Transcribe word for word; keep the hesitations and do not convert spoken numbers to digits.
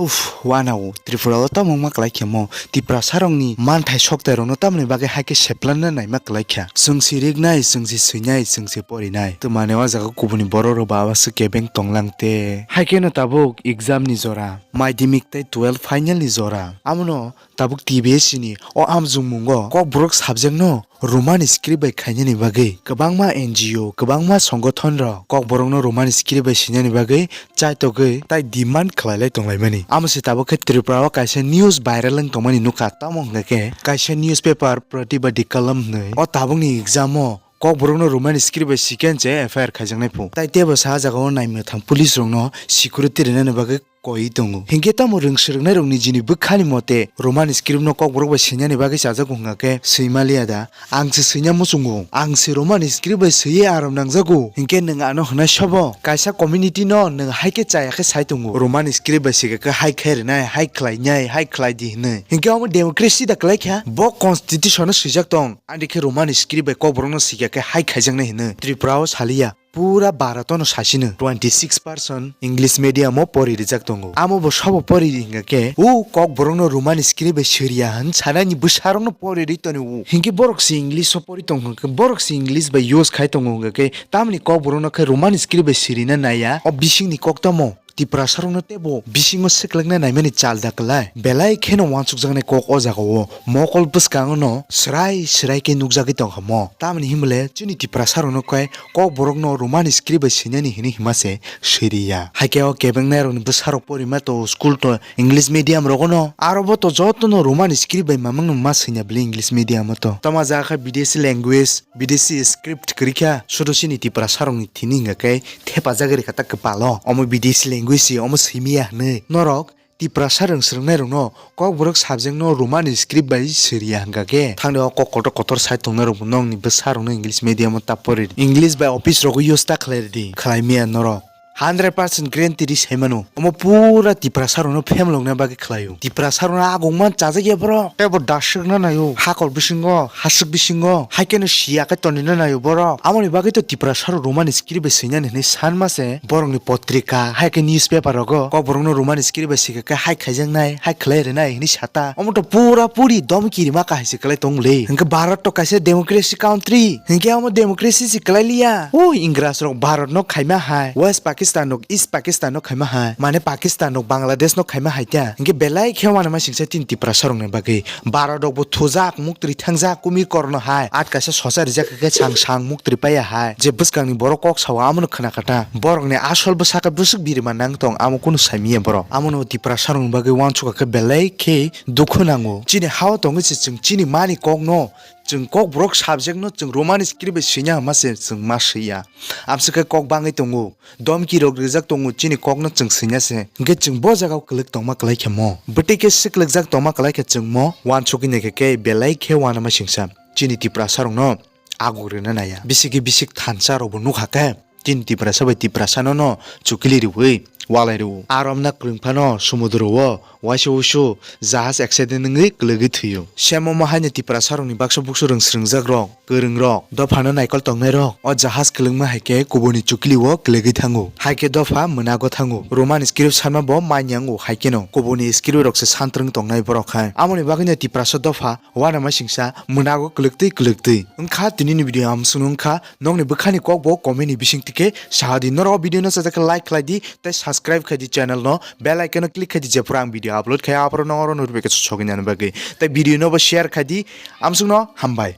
Uff, wanao, Tripura o tamo wngma kwlai khe mo, Tiprasa rokni manthai soktai rokno tamoni bagwi hai khe seplanna naima kwlai kha. Chwng si riknai, chwng si swinai, chwng si porinai. Twmani o jaga kubuni borok rok ba abo se kebeng tonglang te. Hai kheno tabuk exam ni jora, madhyamik tei twelve final ni jora. Amono tabuk T B S C ni o amjongmungo Kokborok subject no Roman script bai khainani bagwi kwbangma N G O, kwbangma songothon rok Kokborokno Roman script bai swinani bagwi chaitogwi tai demand khlailai tonglaimani. Amo se tabuk khe Tripura o kaisa news viral wng tongmani nukha, tamo hwnkha khe kaisa newspaper Pratibadi Kalam hwnwi o tabukni exam o Kokborokno Roman script bai swikha se F I R khaijaknai phu. Tai teibo sa jagao naimwthang police rokno security rwnani bagwi koi tongo. Hinkhe tamo rwng swrwngnairokni jini bwkhani mote Roman script no Kokborok bai swinani bagwi chajago hwnkha khe swimaliya da? Ang se swina muchungo, ang se Roman script bai swiwi aram nangjago. Hinkhe nwng ano hwnai sobo? Kaisa community no nwng hai khe chaya khe sai tongo, Roman script bai swikha khe hai khe rwnai, hai khlainai, hai khlai di hwnwi. Hinkhe omo democracy da kwlai kha? Bo constitution o swijak tong, ani khe Roman script bai Kokborok no swikha khe hai khaijaknai hwnwi Tripura o saliya. Pura Bharat no sasino twenty six percent English medium o pori rijak tongo. Amo bo sabo pori ri hingka khe, o Kokborok no Roman script bai siriya hwn sanani bwsarok no pori ri toni o. Hinkhe borok se English o pori tong hwnkhe, borok se English bai use khai tongo hwnkha khe, tamni Kokborok no khe Roman script bai sirina naiya. O bising ni kok tamo Tiprasa rok no teibo bisingo swklwkna naimani chal da kwlai. Belai kheno wansukjaknai kok o jaga o mokol bwskango no swrai swrai khe nukjagwi tong kha mo. Tamni himle chini Tiprasa rok no khe Kokborok no Roman script bai swinani hini hima se swiriya. Haikhe o kebengnai rokni bwsarok porima to school to English medium rogo no. Aro bo to joto no Roman script bai mamang no ma swina bwle English medium o to. Tama jaga khe bidesi language, bidesi script kwrwi kha, sudo chini Tiprasa rokni thini hingka khe thepajagwi rwkha ta kwpalo. Omo bidesi language se omo swimiya hwnwi. Norok Tiprasa rwng swrwngnairokno Kokborok subject no Roman script bai siriya hwnkha khe, thangni o kok kotor kotor sai tongnairokbo nokni bwsarokno English medium o ta pori, English bai office rogo use ta khlai ridi, khlai miya norok. Hundred percent guarantee ri sai mano, omo pura Tiprasa rokno phemlokna bagwi khlaio. Tiprasa rokno agungma chajakya borok, teibo daswkna naio, hakor bisingo, haswk bisingo, haikhe no siya khe tonina naio borok. Amoni bagwi to Tiprasa rok Roman script bai swinani hwnwi sanma se borokni potrika, haikhe newspaper rogo Kokborokno Roman script bai swikha khe hai khaijaknai, hai khlai rwnai hwnwi sata. Omo to pura puri domki rima kahai se kwlai tong le. Hinkhe Bharat to kaisa democracy country, hinkhe omo democracy se kwlai liya. O Ingras rok Bharat no khaima hai, West Pakistan rok East Pakistan no khaima hai, mane Pakistan rok Bangladesh no khaima hai ta. Hinkhe belai khe wanama singsa tin Tiprasa rokni bagwi. Bharat rok bo thujak, muktri thangjak, kumir korno hai, at kaisa sosa rijak khe sang sang muktri paiya hai. Je bwskangni borok kok sao, amono khna kha ta. Borokni asol bwsakhe bwswk birima nang tong, amo kunu saimiya borok. Amono Tiprasa rokni bagwi wansukha khe belai khe dukhu nango. Chini hao tongwi se chwng chini mani kokno, chwng Kokborok subject no chwng Roman script bai swina hwnma se chwng ma swiya. Amswk khe kok bangwi tongo. Domki rok rijak tongo, chini kokno chwng swina se. Hinkhe chwng bo jagao kwlwk tongma kwlai khe mo. Bwtwi khe swklwkjak tongma kwlai khe chwng mo wansugwi naikha khe belai khe wanama singsa. Chini Tiprasa rokno aguk rwna naiya. Bisiki bisik thansa rokbo nukha khe chini Tiprasa bai Tiprasa no no chukili rwui walai rwo. Aromna kwrwng phano sumudro o waisa wusu jahaj accident wngwi kwlwgwi thwio. Semo mo haino Tiprasa rokni baksa buksu rwng swrwngjak rok. Kwrwng rok, dophano naikol tongnai rok, o jahaj kwlwngma hai khe kubuni chukli o kwlwgwi thango, hai khe dopha mwnago thango. Roman script sanma bo manya wngo, hai kheno kubuni script rok se santrwng tongnai borok hai. Amoni bagwino Tiprasa dopha wanama singsa mwnago kwlwktwi kwlwktwi. Wngkha tinini video amswkno wngkha, nokni bwkhani kok bo comment ni bisingtwi khe saha di. Norok o video no sajak khe like khlai di tei subscribe khai di channel no, bell icon no click khai di, jephuru ang video upload khai aphuru norok notification sogwi nani bagwi. Tei video no bo share khai di, amswkno hambai.